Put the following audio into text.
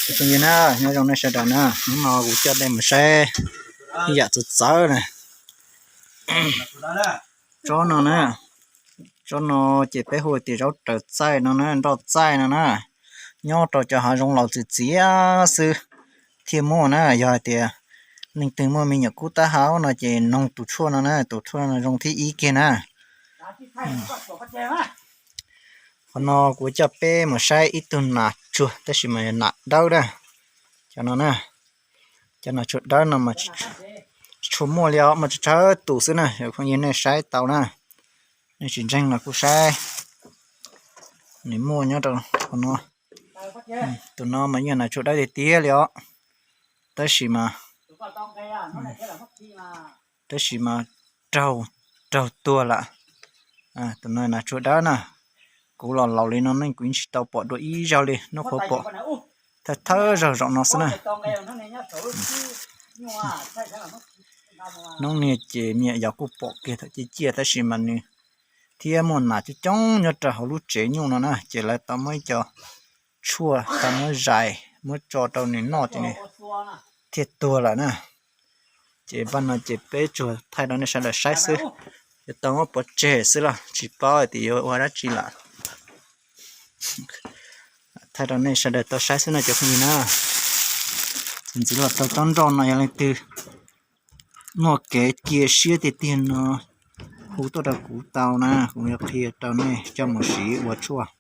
Phooj ywg na, nyob zoo nej sawv daws na, hnub no kuv coj nej mus saib ib yam txawv txawv na. Tsob no na, tsob no ces peb hu tias zaub raws txaij no na, nroj txaij no na. Nyob rau cov hav zoov laus txias txias xwb thiaj muaj na. Yog hais tias leej twg muaj me nyuam kub taub hau no ces noog tus tshuaj no na, tus tshuaj no zoo thib ib kiag na. Qhov no kuv coj peb mus saib ib tug nas tsuag tab sis mas nas dawb na. Cov no na, cov nas tsuag dawb no mas tsis tshua muaj li os, muaj tsawg tsawg tus xwb na, yog phooj ywg nej saib tau na. Nej tsis ntseeg los kuj saib, nws muaj nyob rau qhov no. Tus no mas yeej nas tsuag dawb tiag tiag li os, tab sis mas, tab sis mas raug, raug tuag lawm. Tus no nas tsuag dawb na, kuv los laus li no ne kuv yeej tsis tau pom dua ib zaug li, hnub qhuav pom thawj thawj zaug zaum no xwb na. Hnub niag ces me nyuam yaus kuj pom kiag thaum ciaj ciaj tab sis mas nws thiab muaj nas coob coob nyob rau hauv lub tsev nyuj no na, ces lawv tau muab ib co tshuaj tau muab zais muab tso rau nws noj ces nws thiaj tuag lawm na. Ces npaj no ces peb tsuas thaij rau nej sawv daws saib xwb, yuav tau muab pov tseg xwb los tsis paub tias yuav ua dab tsi lawm. Thaij rau nej sawv daws tau saib xwb no cov phooj ywg na. Txuas ntxiv los rau tsob nroj no, yog leej twg muaj kev cia siab tiag tiag no hu tuaj rau kuv tau na, kuv yuav qhia rau nej coj mus siv ua tshuaj.